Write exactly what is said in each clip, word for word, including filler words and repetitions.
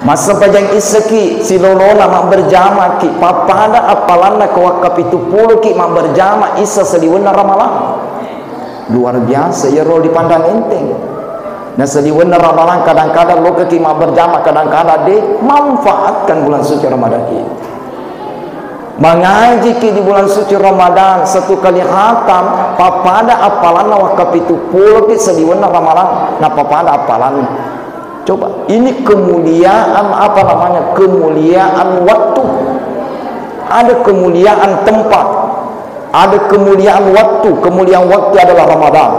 Massempajang issaki silolona mabberjamaki, pappada appalanna ko wakka pitu puloki mabberjama issa saliwenna Ramalang. Luar biasa iyaro dipandang enteng. Na saliwenna Ramalang kadang-kadang lokaki mabberjama, kadang-kadang de, manfaatkan bulan suci Ramadan ini. Mangajiki di bulan suci Ramadan, satu kali khatam, pappada appalanna wakka pitu puloki saliwenna Ramalang, na pappada appalanna. Coba, ini kemuliaan, apa namanya, kemuliaan waktu. Ada kemuliaan tempat, ada kemuliaan waktu. Kemuliaan waktu adalah Ramadan.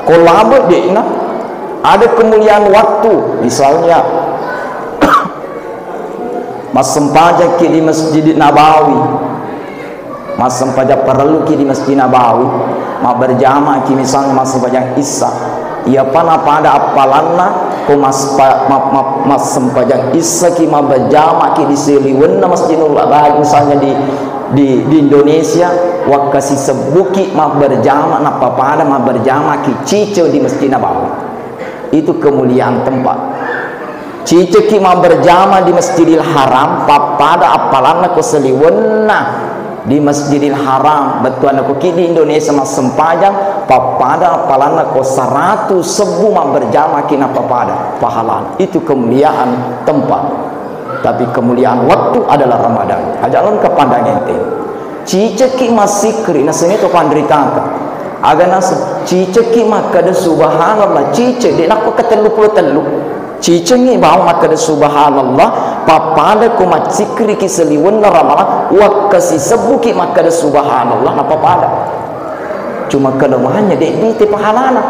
Ko labe de'na, ada kemuliaan waktu. Misalnya, massempajangki di Masjid Nabawi. Massempajang parelluki di Masjid Nabawi, mabberjamaki misalnya massempajang Isya. Iyapa napada appalanna ko mas-, pa-, ma-, ma-, massempajang Isyaki mabberjamaki di saliwenna Masjidul Nabawi, misalnya di, di, di Indonesia, wakkasisebbuki mabberjama, nappapada mabberjamaki ciceng di Masjid Nabawi. Itu kemuliaan tempat. Ciceki mabberjama di Masjidil Haram, pappada appalanna ko saliwenna di Masjidil Haram. Bettuanna ko ki di Indonesia massempajang, pappada appalanna ko saratu sebbu mabberjamaki nappapada pahalana. Itu kemuliaan tempat. Tapi kemuliaan waktu adalah Ramadan. Aja lon kapandang enteng. Ciceki massikri, nasengnge to panritata. Aga naseng, ciceki makkada subhanallah, cice, de nakko ketellu pulo tellu. Cicengngi bawang makkada subhanallah, pappada ko massikriki saliwenna Ramalang, wakkasisebbuki makkada subhanallah, nappapada. Cuma kelemahannya, de dite pahalana,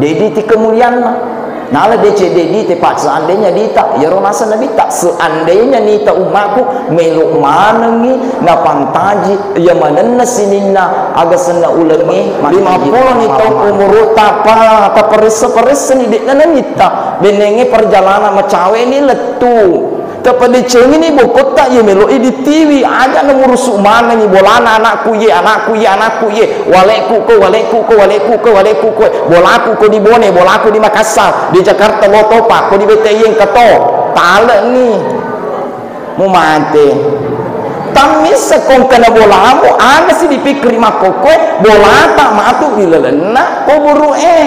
de dite kemulianna. Nala deceng de dite, Pak, seandainya dita, iyaro naseng Nabitta, seandainya nita ummaku melo manengngi napantaji iya manenna sininna aga senna ulengnge, lima pulo ni taung umuru'ta, pa, taparessa-paressani, de'na nangitta, bennengnge perjalanan macawe ni lettu. Tapadecengini bokkotta iya meloi ditiwi, aja namurusu manengngi bolana anakku iye, anakku iye, anakku iye, waleku ko, waleku ko, waleku ko, waleku ko, bolaku ko di Bone, bolaku di Makassar, di Jakarta lo topa, ko di B T I engka to, taleni, mumate. Tammissa ko engkana bolamu, aga si dipikkiri makkokkoe, bolata matu di lalenna kuburu'e.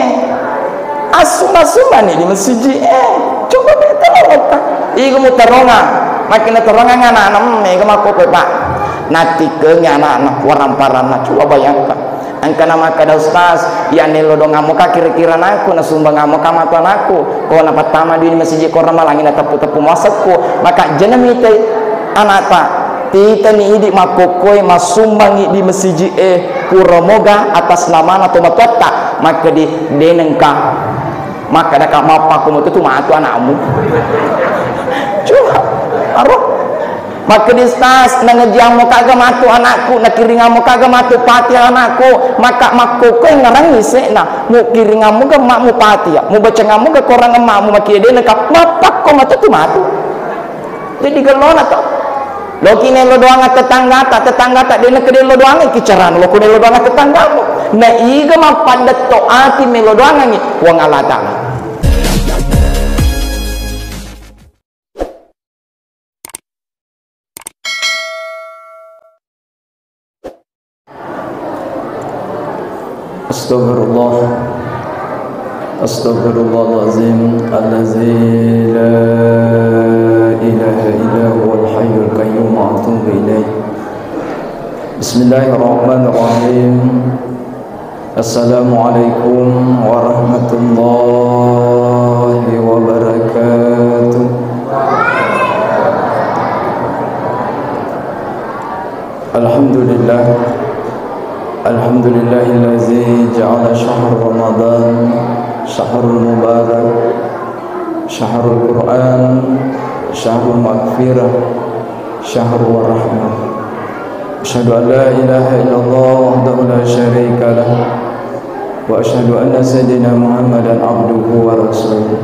Assumba-sumbani di masiji e. Coba beta lotta. Iga mutarongang. Makkina tarongang anakna, mm, mega makkokkoe, Pak. Nattikkengi anakna, waramparanna. Coba bayangkan. Engkana makkada, Ustaz, iya nello dongammu ka kira-kira anakku, nasumbangammu ka matu anakku. Ko napattama dui di masiji ko Ramalangi nateppu-teppu muasekku. Maka jena mita anakta. Titani idi makkokkoe massumbangi di masiji e, pura moga atas namana tomatoatta. Makkedi, de nengka. Makkadaka, mappakko matu tu matu anakmu. Coba, aro. Makkedi, Ustaz, nangajiammo kaga matu anakku, nakiringammo kaga matu Fatihah anakku, maka makkokkoe ngarang ise'na, mukiringammu ga emmakmu Fatihah, mubacangammu ga korang emmakmu, makkedi de nengka, mappakko matu tu matu. Jadi gellona to. Loki nello doangang tetanggata, tetanggata de nengka nello doangang, ki carana loko nello doangang tetanggamu. Na iga mappaddetto ati mello doangangngi Puang Allah Ta'ala. Astagfirullah. Astagfirullahalazim. Allazi la ilaha illa huwal hayyul qayyum. Wa atubu ilaih. Bismillahirrahmanirrahim. Assalamualaikum warahmatullahi wabarakatuh. Alhamdulillah. Alhamdulillahillazi ja'ala syahr Ramadan syahrul mubarak, syahrul Quran, syahrul maghfirah, syahrul rahmah. Asyhadu an la ilaha illallah wahdahu la syarika lah. Wa asyhadu anna sayyidina Muhammadan abduhu wa rasuluh.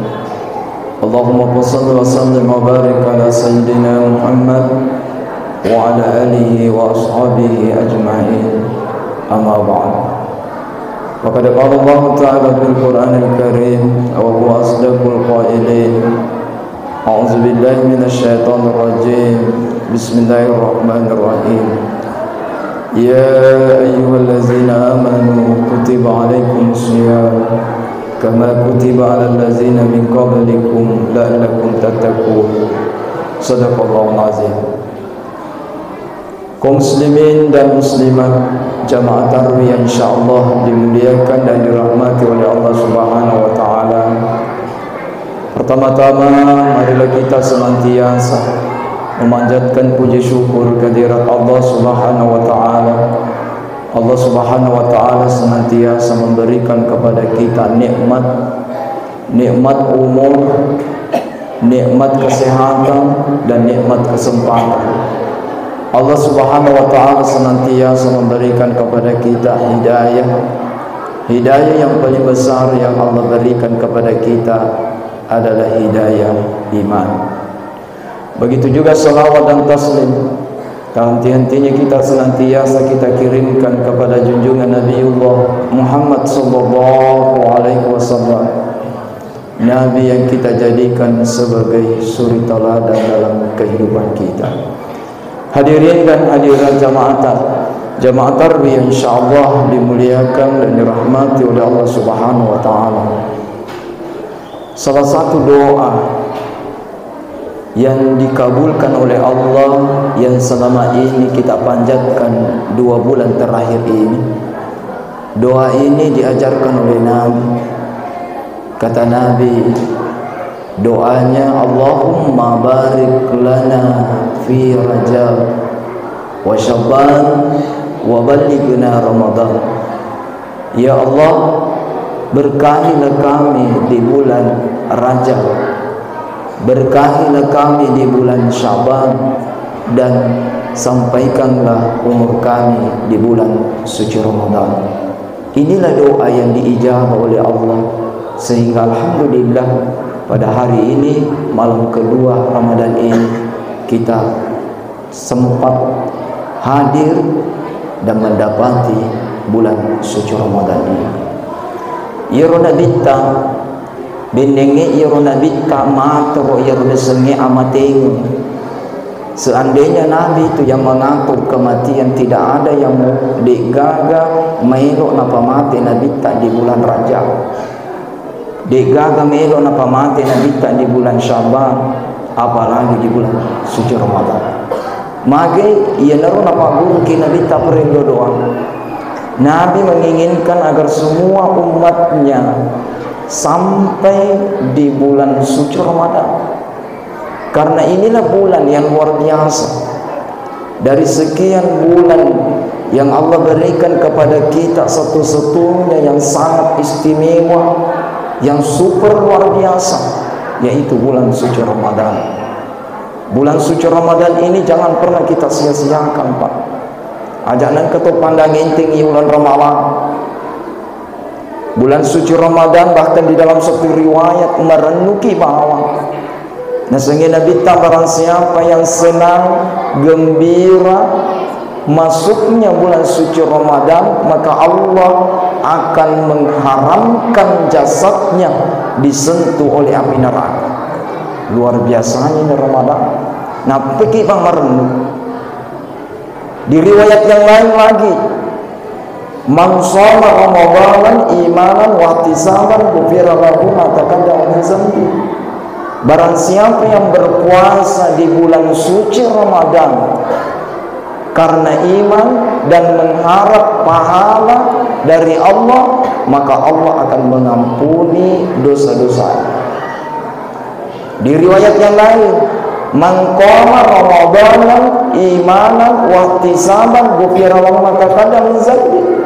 Allahumma shalli wa sallim wa barik ala sayyidina Muhammad wa ala alihi wa ashabihi ajma'in. Amma ba'd. Faqad qala Allahu ta'ala fil Qur'anil Karim wa huwa asdaqul qailin. أعوذ بالله من الشيطان الرجيم. بسم الله الرحمن الرحيم. يا أيها الذين آمنوا كتب عليكم الصيام كما كتب على الذين من قبلكم لعلكم تتقون. صدق الله العظيم. Kaum muslimin dan muslimat, jamaah tarwih yang insyaallah dimuliakan dan dirahmati oleh Allah Subhanahu wa Ta'ala. Pertama-tama, marilah kita senantiasa memanjatkan puji syukur kehadirat Allah Subhanahu wa Ta'ala. Allah Subhanahu wa Ta'ala senantiasa memberikan kepada kita nikmat, nikmat umur, nikmat kesehatan, dan nikmat kesempatan. Allah Subhanahu wa Ta'ala senantiasa memberikan kepada kita hidayah. Hidayah yang paling besar yang Allah berikan kepada kita adalah hidayah iman. Begitu juga salawat dan taslim tak henti-hentinya kita senantiasa kita kirimkan kepada junjungan Nabiullah Muhammad sallallahu alaihi wasallam. Nabi yang kita jadikan sebagai suri teladan dalam kehidupan kita. Hadirin dan hadirat jamaah tar-, jamaah tarwih yang insyaallah dimuliakan dan dirahmati oleh Allah Subhanahu wa Ta'ala. Salah satu doa yang dikabulkan oleh Allah yang selama ini kita panjatkan dua bulan terakhir ini. Doa ini diajarkan oleh Nabi. Kata Nabi, doanya, "Allahumma barik lana fi Rajab wa Sya'ban wa ballighna Ramadan." Ya Allah, berkahilah kami di bulan Rajab, berkahilah kami di bulan Sya'ban, dan sampaikanlah umur kami di bulan suci Ramadan. Inilah doa yang diijabah oleh Allah, sehingga alhamdulillah pada hari ini, malam kedua Ramadan ini, kita sempat hadir dan mendapati bulan suci Ramadan ini. Iyaro nabitta, bennengnge iyaro nabitta matoro iyaro riasengnge amatengeng. Seandainya Nabi itu yang mengatur kematian, tidak ada yang mau, de'gaga maelo napamate nabitta di bulan Rajab. De'gaga melo napamate nabitta di bulan Sya'ban, apalagi di bulan suci Ramadan. Mage iyanaro napagguruki nabitta parellu doa. Nabi menginginkan agar semua umatnya sampai di bulan suci Ramadan. Karena inilah bulan yang luar biasa. Dari sekian bulan yang Allah berikan kepada kita, satu-satunya yang sangat istimewa, yang super luar biasa, yaitu bulan suci Ramadan. Bulan suci Ramadan ini jangan pernah kita sia-siakan, Pak. Aja' nengka to pandang enteng i bulan Ramadan. Bulan suci Ramadan, bahkan di dalam satu riwayat, marennuki bawang. Nasengnge Nabitta, barang siapa yang senang, gembira masuknya bulan suci Ramadan, maka Allah akan mengharamkan jasadnya disentuh oleh api neraka. Luar biasanya ini Ramadan. Nappeki bang marennu. Di riwayat yang lain lagi, "Man shoma Ramadanan imanan wahtisaban ghufira lahu ma taqaddama min dzanbi." Barang siapa yang berpuasa di bulan suci Ramadan karena iman dan mengharap pahala dari Allah, maka Allah akan mengampuni dosa-dosanya. Di riwayat yang lain, "Man qama Ramadanan imanan wahtisaban ghufira lahu ma taqaddama min dzanbi."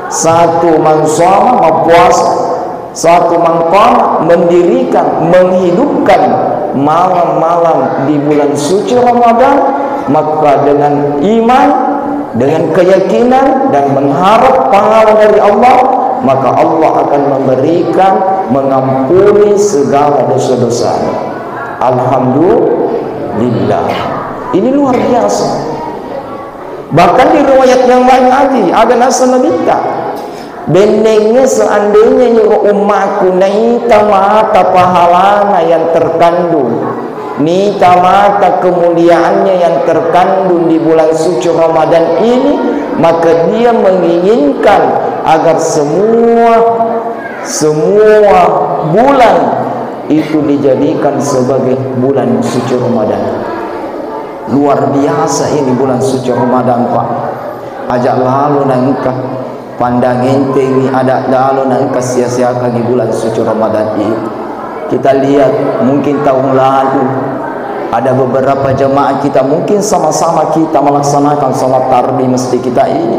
Satu, man shoma, mapuasa. Satu, man qama, mendirikan, menghidupkan malam-malam di bulan suci Ramadan, maka dengan iman, dengan keyakinan dan mengharap pahala dari Allah, maka Allah akan memberikan, mengampuni segala dosa-dosanya. Alhamdulillah. Ini luar biasa. Bahkan di riwayat yang lain lagi, aga naseng Nabitta, Bennengnge seandainya iro ummaku naita mata pahalana yang terkandung, nita mata kemuliaannya yang terkandung di bulan suci Ramadan ini, maka dia menginginkan agar semua, semua bulan itu dijadikan sebagai bulan suci Ramadan. Luar biasa ini bulan suci Ramadan, Pak. Aja lalo nengka pandang entengi, ada lalo nengka sia-siakangi bulan suci Ramadan ini. Kita lihat, mungkin tahun lalu ada beberapa jemaah kita, mungkin sama-sama kita melaksanakan salat tarawih di masjid kita ini.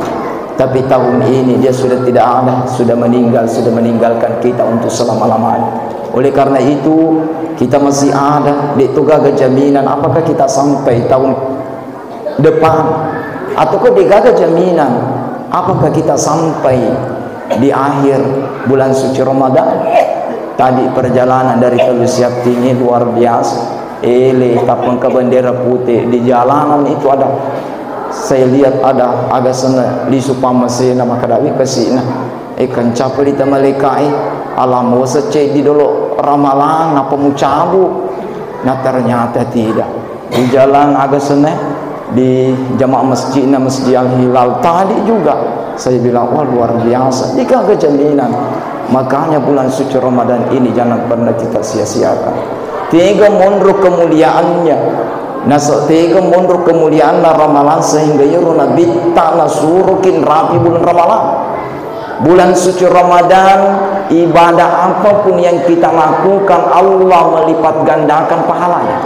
Tapi tahun ini dia sudah tidak ada, sudah meninggal, sudah meninggalkan kita untuk selama-lamanya. Oleh karena itu, kita masih ada, de' tu gaga jaminan apakah kita sampai tahun depan, atau kok de' gaga jaminan apakah kita sampai di akhir bulan suci Ramadan. Tadi perjalanan dari Tellu Siapping ini luar biasa. Ele, tappengka bendera putih di jalanan itu ada. Saya lihat ada aga senna lisu pammasena, maka dawi kasina. Eh, kencapa di tamaleka, eh, alam wasa ceddi dolo ramalang apa mucabu. Nah, ternyata tidak. Di jalan aga senna, di jamaah masjidnya Masjid Al Hilal tadi juga. Saya bilang, "Wah, luar biasa." Di gaga jaminan. Makanya bulan suci Ramadan ini jangan pernah kita sia-siakan. Tega monro kemuliaannya. Nasa tega monro kemuliaanna Ramalang sehingga iyaro Nabitta nasuroki nrapi bulan Ramalang. Bulan suci Ramadan, ibadah apapun yang kita lakukan, Allah melipat gandakan pahalanya.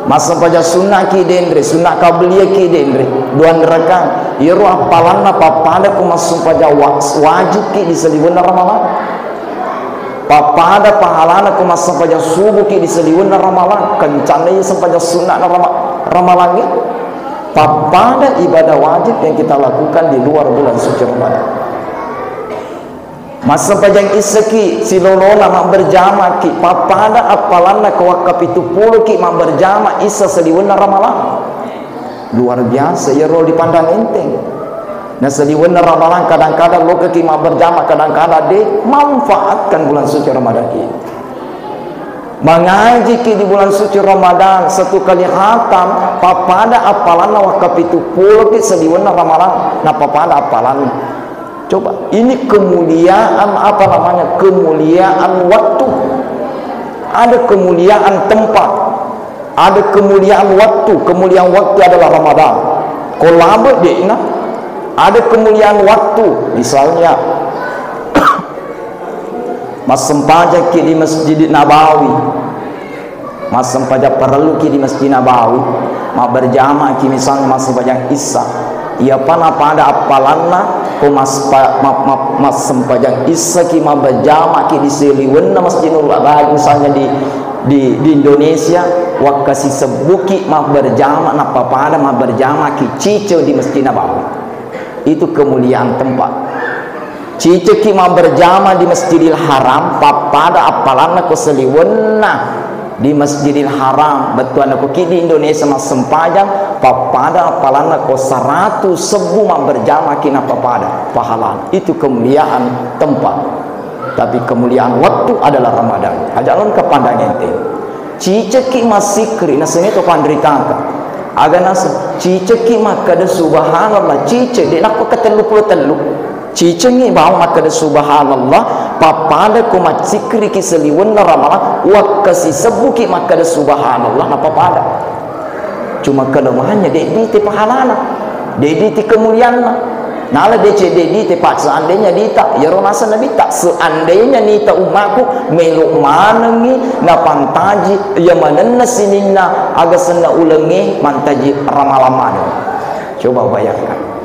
Massempajang sunnaki denre, sunna qabliyaki denre, dua rakaat. Iyaro appalanna pappada ko massempajang wa-, wajibki di saliwenna Ramalang. Pappada pahalana ko massempajang subuhki di saliwenna Ramalang. Kencanna iya sempajang sunnana Rama-, Ramalangnge. Pappada ibadah wajib yang kita lakukan di luar bulan suci Ramadan. Massempajang issaki silolona mabberjamaki, pappada appalanna ko wakkapitu puloki mabberjama issa saliwenna Ramalang. Luar biasa, iyaro dipandang enteng. Nah, saliwenna Ramalang kadang-kadang lokaki mabberjama, kadang-kadang de, manfaatkan bulan suci Ramadan ini. Mangajiki di bulan suci Ramadan, satu kali khatam, pappada appalanna wakkapitu puloki saliwenna Ramalang, na pappada appalanna. Coba, ini kemuliaan, apa namanya, kemuliaan waktu. Ada kemuliaan tempat, ada kemuliaan waktu. Kemuliaan waktu adalah Ramadan. Ko labe de'na, ada kemuliaan waktu. Misalnya, Massempajakki di Masjid Nabawi, massempajang parelluki di Masjid Nabawi, mabberjamaki misalnya massempajang Isya, iyapa napada appalanna ko maspa-, ma-, ma-, massempajang Isyaki mabberjamaki di saliwenna Masjid Nabawi, misalnya di, di, di Indonesia, wakkasisebbuki mabberjama, nappapada mabberjamaki ciceng di Masjid Nabawi. Itu kemuliaan tempat. Cicekki mabberjama di Masjidil Haram, pappada appalanna ko saliwenna di Masjidil Haram. Bettuanna ko ki di Indonesia massempajang, pappada appalanna ko saratu sebbu mabberjamaki nappapada pahalana. Itu kemuliaan tempat. Tapi kemuliaan waktu adalah Ramadan. Aja' lon kapandang enteng. Cicekki massikri, nasengnge to panritata. Aga naseng, cicekki makkeda subhanallah, cicek, de' nakko ke tellu pulo tellu. Cicengngi bawang makkeda subhanallah, pappada ko massikriki saliwenna Ramalang, wakkasisebbuki makkeda subhanallah, nappapada. Cuma kelemahannya, de' dite pahalana, de' dite kemulianna. Nala deceng de' dite, Pak, seandainya dita, iyaro naseng Nabitta, seandainya nita ummaku, melo manengngi napantaji iya manenna sininna aga senna ulengnge mantaji ramalang maneng. Coba bayangkan.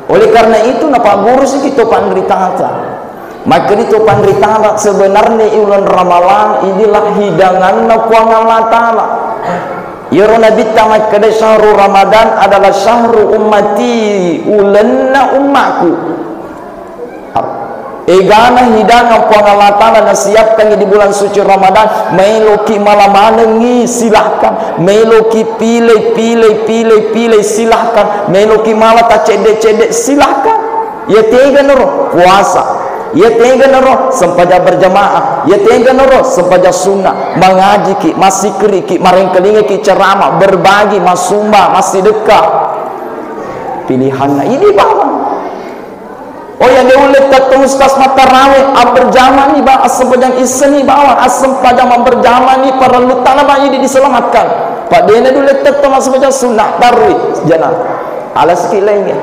Oleh karena itu, napaggurusiki to panritata. Makkeda to panritata, sebenarnya uleng Ramalang inilah hidanganna Puang Allah Ta'ala. Iyaro Nabitta makkeda, "Syahru Ramadan adalah syahru ummati, ulenna ummaku." Egana hidangan Puang Allah Ta'ala nasiapkangi di bulan suci Ramadan, maeloki mala manengngi, silahkan. Maeloki pile, pile, pile, pile, silahkan. Maeloki mala tacedde-cedde, silahkan. Iya tega naro puasa, iya tega naro sempajang berjamaah, iya tega naro sempajang sunnah, mangajiki, massikkiriki, marengkalingaki ceramah, berbagi, massumba, massidekka. Pilihanna idi bawang. Oh ya, de ulle tettong ustaz mattarawe, abberjamani ba, assempajang issani bawang, assempajang mabberjamani parellu tana ba idi diselamatkan. Pa dena dulle tettong massempajang sunnah, tarui jana. Alasiki lainnya.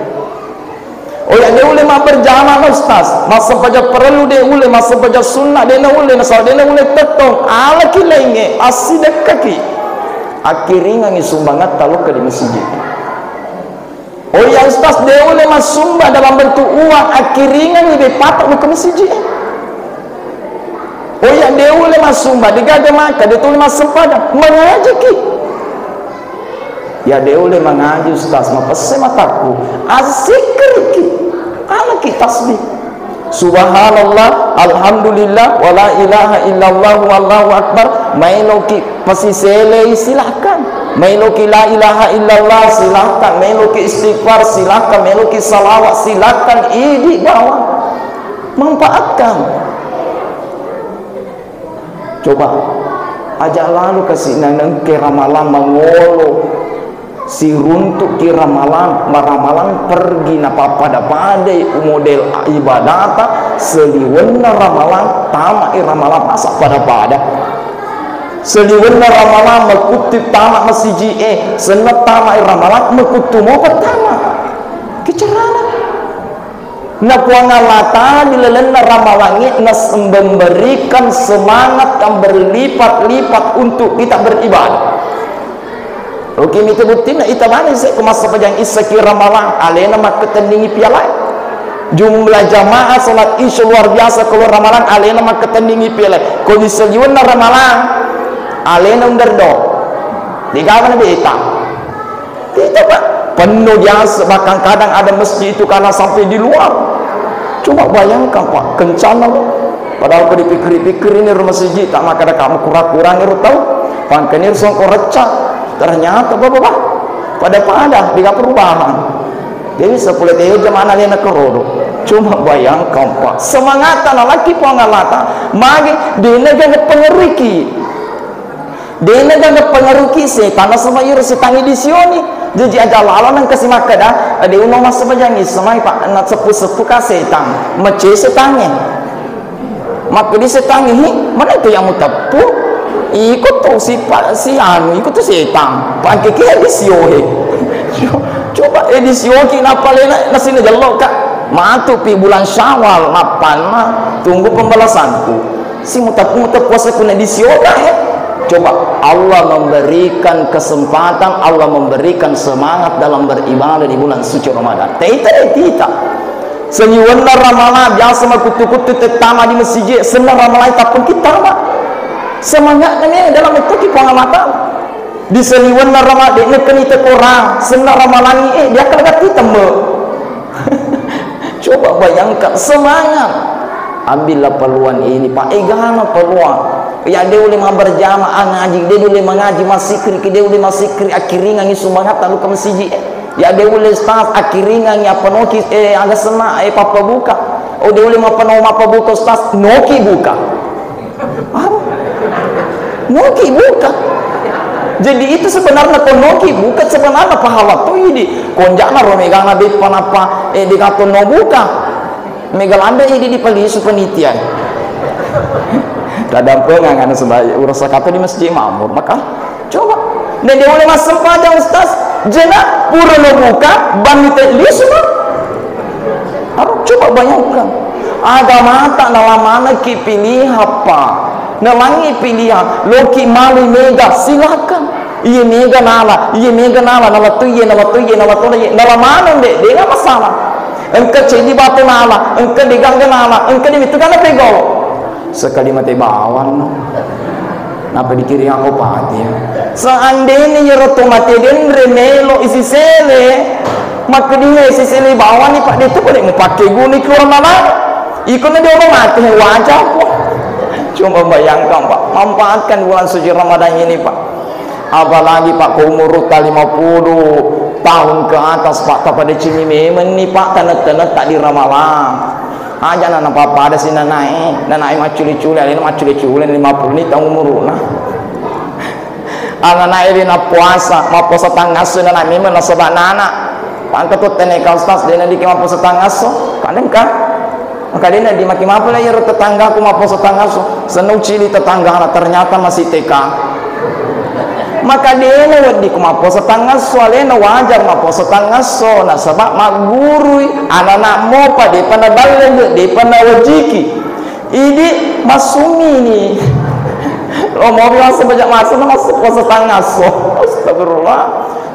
Oh ya, de ulle mabberjama na ustaz, massempajang parellu de ulle, massempajang sunnah de na ulle, nasaba de na ulle tettong, alaki laingnge, assidekkaki, akkiringangi sumbangatta lokka di masjid. Oh ya ustaz, de ulle massumba dalam bentuk uang, akkiringangi de pata lokka masjid. Oh ya, de ulle massumba, de gaga maka, de tuli massempajang, mangajiki. Ya de ulle mangaji ustaz, mapesse matakku, assikkiriki, alaki tasbih. Subhanallah, alhamdulillah, wala ilaha illallah, wallahu akbar. Mailoki pasiselei, silahkan. Mailoki la ilaha illallah, silahkan. Mailoki istighfar, silahkan. Mailoki salawat, silahkan. Idi bawang. Manfaatkan. Coba, aja lalu kasi nanengke ramalang mangolo, siruntuki ramalang, maramalang pergi napappada-padai model ibadata, seliwenna ramalang, tamai ramalang masa pada-pada. Seliwenna ramalang makuttu tama masiji e, senna tamai ramalang makuttu mopa tama. Kecerana. Na Puang Allah Ta'ala di lalenna ramalangnge nas-, memberikan semangat yang berlipat-lipat untuk kita beribadah. Oke, mita buttinna ita mani se ko massempajang issaki ramalang, alena makketenningi pialae. Jumlah jamaah salat isya luar biasa kalau ramalang, alena makketenningi pialae. Ko di saliwenna ramalang, alena underdog. Degaga na beta. Tidak, Pak. Penuh biasa, bahkan kadang ada masjid itu karena sampai di luar. Coba bayangkan, Pak, kencana, Pak. Padahal kalau dipikir-pikir ini rumah siji, tak maka ada kamu kurang-kurang itu tahu. Pangkeni songko recca. Ternyata, Bapak, Pak, pada-pada, tidak perubahan. Jadi sepuluh tahun zaman alena kerodo. Coba bayangkan, Pak. Semangat anak laki Puang Allah Ta'ala. Magi, dia negara pengeriki. Dena gaga pengaruhki setan nasaba iro setangnge disioni. Jaji aja lalo nengka si makkeda, "Ade uno massebajangi semai, Pak, na seppu-seppu ka setang." Mecce setangnge. Makkedi setangnge, "Hi, mana itu yang muteppu? Iko tu si, Pak, si anu, iko tu setang. Pake ke disiohe." Coba, eh, disioki napalena nasina jello, Kak. Matu pi bulan Syawal, nappanna tunggu pembalasanku. Si muteppu-muteppu puasa kuna disioka, eh. Coba, Allah memberikan kesempatan, Allah memberikan semangat dalam beribadah di bulan suci Ramadan. Teta, eh, tita. Seniwanna Ramalang biasa makuttu-kuttu tettama di masjid, senna Ramalang tappung kita, Pak. Semangatnya nih dalam itu kita ngamatan. Di seniwanna Ramalang, de nekkeni tekorang, senna Ramalangi, eh, dia kena gatti temme. Coba bayangkan, semangat. Ambillah peluang ini, Pak. Egana peluang. Ya, de ulle maberjamaah ngaji, de ulle mangaji, masikri, de ulle masikri, akkiringangi semangat, talu ke masjid. Ya, de ulle, Ustaz, akkiringangi apa noki, eh, aga senna, eh, pappa buka. Oh, de ulle mappa no, mappa buka, Ustaz, noki buka. Apa? Noki buka. Jadi itu sebenarnya ko noki buka sebenarnya pahala to idi. Konjana ro megana beppa nappa, eh, dikato no buka. Mega landa idi dipalisu panitia. Tadampengang anu sebaik urasa kata di Masjid Makmur. Maka coba. Nah, dia oleh massempajang, Ustaz. Jena pura no buka, bani te lisu, Pak. Aduh, coba bayangkan. Agamata nalamanaki pilihan, Pak. Nalangi pilihan. Loki mali mega, silakan. Iya mega nala, iya mega nala, nala tu iya, nala tu iya, nala tu iya. Nala maneng de, de nggak masalah. Engka ceddi batu nala, engka de gangga nala, engka de mitu kana pegau. Sekali mate bawang no. Napa dikiring aku pati ya? Seandainya yero to mate denre melo isi sele, makkedinga isi sele bawang ni, Pak, de tu boleh mupake guni ki orang mana? Iko na dia orang mate wajah, Pak. Coba bayangkan, Pak, manfaatkan bulan suci Ramadan ini, Pak. Apalagi, Pak, ko umurutta lima puluh tahun ke atas, Pak, tapadecengi memenni, Pak, taneng-taneng tak di ramalang. Aja na napappada si nanae, nanae maccule-cule, alena maccule-cule lima puluh ni tahun umuruna. Ananae ri nappuasa, mappuasa tangasso nana memeng nasaba nana. Pangka to teneka ustaz, dena diki mappuasa tangasso, kadengka. Maka dena di maki mapela iyaro tetanggaku mappuasa tangasso, senna ucili tetanggana, ternyata masih T K. Maka dena weddiku mappuasa tangasso, alena wajar mappuasa tangasso, nasaba maggurui, anana mopa depa naballe, depa nawajiki. Idi massumini. Lo mau bilang sebanyak masa na masuk puasa tangasso. Astagfirullah.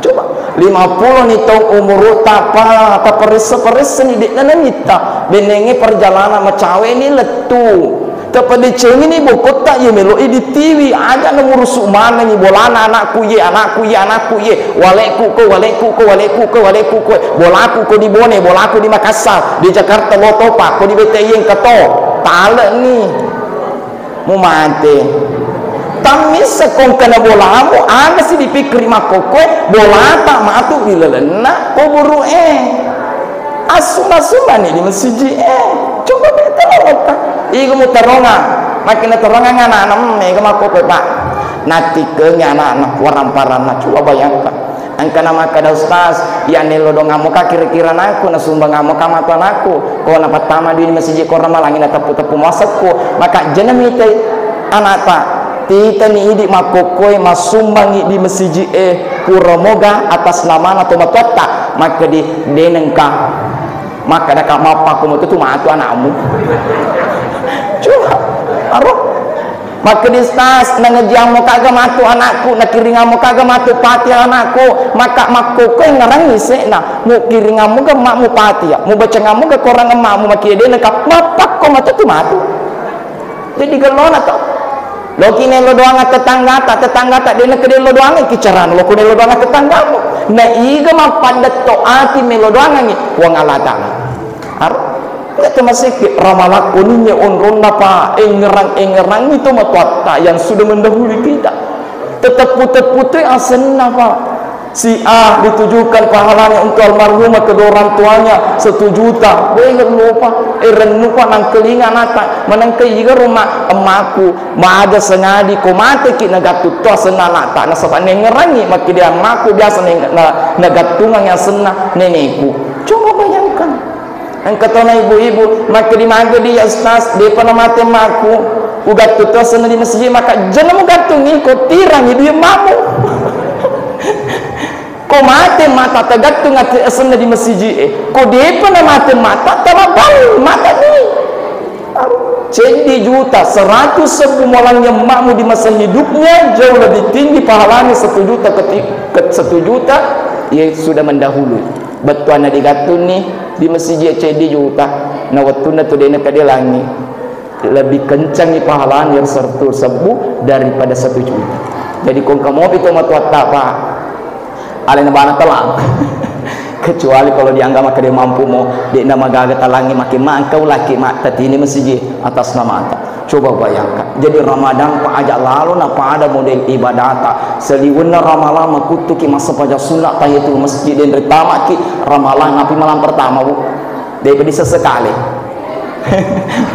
Coba, lima puluh ni taung umurutta, Pak, taparessa-paressa ni, de'na namitta. Bennengnge perjalanan macawe ni lettu. Tapadecengi ni bokotta, iya melo i ditiwi. Aja na murusu manengi bolana anakku ye, anakku ye, anakku ye. Waleku ko, waleku ko, waleku ko, waleku ko. Bolaku ko di Bone, bolaku di Makassar, di Jakarta lo topa, ko di B T I engka to. Tale ni. Mumate. Tammissa ko engkana bolamu, aga si dipikkiri makkokkoe, bolata matu di lalenna kuburu'e. Assumba-sumbani di masiji'e. Coba beta lotta. Iga mutarongang. Makkina tarongang ana'na, mm, mega makkokkoe, Pak. Nattikkengi ana'na, waramparanna. Coba bayangkan. Engkana makkeda, "Ustaz, iya nello dongammu ka kira-kira anakku, nasumbangammu ka matu anakku, ko napattama dui di masiji ko Ramalangi nateppu-teppu muasekku." Maka jena mitai anakta, titani idi makkokkoe massumbangi di masiji e, pura moga atas namana to matuatta, makkedi denengka. Makkeda ka mappakko matu tu matu anakmu. Coba, aro. Makkedi, "Ustaz, nangajiammu kaga matu anakku, nakiringammu kaga matu Fatihah anakku." Maka makkokkoe ngerangi se'na, mukiringammu ga emmakmu Fatihah, mubacangammu ga korang emmakmu, makiedena ka mappakko matu tu matu. Jadi gellona to. Loki nello doang tetanggata, tetanggata dena kede lo doang ki carana loko nello doang tetanggamu. Na iga mappaddetto ati melo doangangi Puang Allah Ta'ala. Aro, iya to masekke, Ramalang ko ninye onronna, Pak, engngerang-engngerangi to matuatta yang sudah mendahului kita. Teteppu-teppu to asenna, Pak. Si A ditujukan pahalanya untuk almarhumah kedua orang tuanya satu juta. Weh, lupa. Eh, rennu, Pak, nangkelinga anakta. Manengka iga rumah emmaku, maga sengadi ko mateki nagattu to asenna anakta. Nasaba nengngerangi makkeda emmaku biasa neng-, na-, nagattungang asenna neneku. Coba bayangkan. Engka tona ibu-ibu, makkedi, "Magedi ya Ustaz, depa namate emmaku. Ugattu to asenna di masjid." Maka, "Jena mugattungi, ko tirangi dui emmamu." Ko mate emmata, tagattung ati asenna di masjid e. Ko depa namate emmata, tamabang mata ni. Ceddi juta, seratus sebbu mualangi emmamu di masa hidupnya, jauh lebih tinggi pahalanya satu juta keti-, ke-, satu juta, ya sudah mendahului. Bettuanna digattunni di masiji ceddi juta, na wettunna tu dena kade langi, lebih kencangi pahalana yang seratus sebbu daripada satu juta. Jadi, ko engka mopi to matuatta, Pak, alena bana talang. Kecuali kalau dianggap makkeda mampu mo, de'na magaga talangi, makin mangka ulaki ma tatini masiji atas namata. Coba bayangkan. Jadi Ramadan pa aja lalo na pada model ibadata. Saliwenna Ramalang makuttuki massempajang sunna tahiyatul masjid, denre tamaki Ramalang api malam pertama, Bu. Daripada sesekali.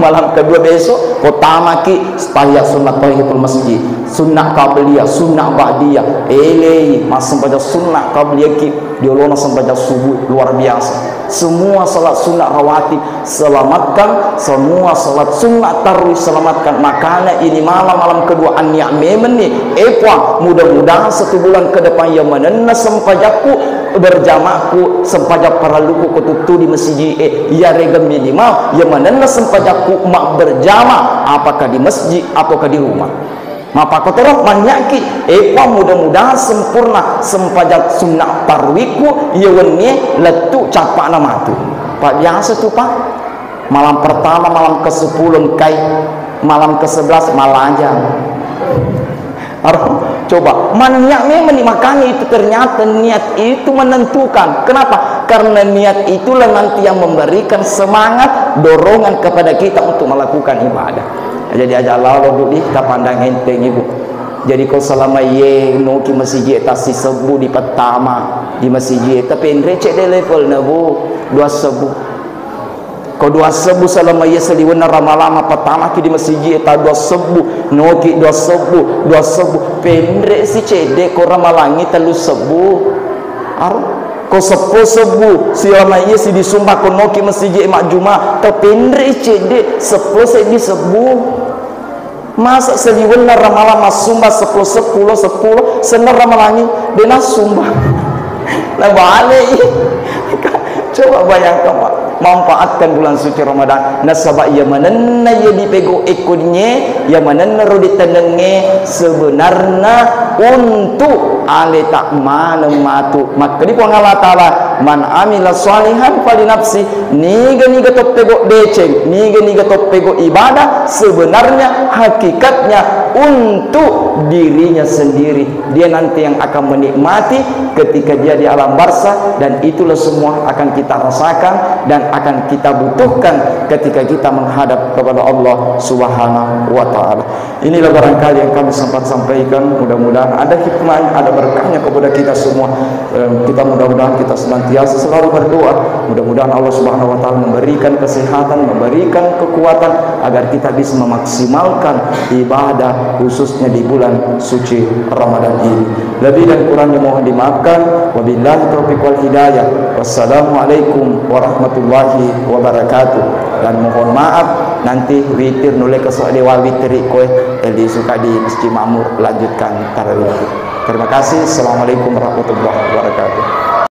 Malam kedua besok, ko tamaki tahiyat sunna tahiyatul masjid. Sunna qabliyah, sunna ba'diyah. Elei, massempajang sunna qabliyah ki. Di olona sempajang subuh luar biasa. Semua salat sunnah rawatib selamatkan, semua salat sunnah tarwih selamatkan. Makanya ini malam, malam kedua annia memenni. Eh, Puang, mudah-mudahan satu bulan ke depan yang manenna sempajakku berjamaahku, sempajang paralluku kututtu di masjid, eh, ya regem minimal yang manenna sempajakku mak berjamaah, apakah di masjid ataukah di rumah. Mappakotoro manniaki, eh, Puang, mudah-mudahan sempurna sempajang sunna tarwihku, iya wennie lettu cappa'na matu. Pak, biasa tu, Pak. Malam pertama, malam kesepuluh engkai, malam kesebelas malajang. Aro, coba, manniat memang ni, makanya itu ternyata niat itu menentukan. Kenapa? Karena niat itulah nanti yang memberikan semangat, dorongan kepada kita untuk melakukan ibadah. Jadi aja lalo dudi tapandang enteng, Ibu. Jadi ko selama iye noki masiji e tassisebbu dipettama di masiji e, tapenre cedde levelna, Bu, dua sebbu. Ko dua sebbu selama iye saliwenna Ramalang mapettamaki di masiji e ta dua sebbu, noki dua sebbu, dua sebbu, penre si cedde ko Ramalangi tellu sebbu. Aro, ko seppulo sebbu selama iye si disumba ko noki masiji e majjuma, tapenre cedde seppulo seddi sebbu. Masa saliwenna Ramalang massumba seppulo, seppulo, seppulo, senna Ramalangi de' nassumba. Nabalei. Coba bayangkan, Pak. Manfaatkan bulan suci Ramadan. Nasaba iya manenna iya dipego ekko dinye, iya manenna ro ditennengnge sebenarna untuk aleta maneng matu. Makkedi Puang Allah Ta'ala, "Man amila shalihan falinafsi." Niga-niga toppego deceng, niga-niga toppego ibadah, sebenarnya, hakikatnya, untuk dirinya sendiri. Dia nanti yang akan menikmati ketika dia di alam barzah, dan itulah semua akan kita rasakan dan akan kita butuhkan ketika kita menghadap kepada Allah Subhanahu wa Ta'ala. Inilah barangkali yang kami sempat sampaikan. Mudah-mudahan ada hikmahnya, ada berkahnya kepada kita semua. Eh, kita mudah-mudahan kita senantiasa selalu berdoa. Mudah-mudahan Allah Subhanahu wa Ta'ala memberikan kesehatan, memberikan kekuatan agar kita bisa memaksimalkan ibadah, khususnya di bulan suci Ramadan ini. Lebih dan kurangnya mohon dimaafkan. Wabillahi taufiq wal hidayah. Wassalamualaikum warahmatullahi wabarakatuh. Dan mohon maaf, nanti witir nulle keso dewa witiri koe, eh, lisu ka di Masjid Makmur, lanjutkan tarawih. Terima kasih. Assalamualaikum warahmatullahi wabarakatuh.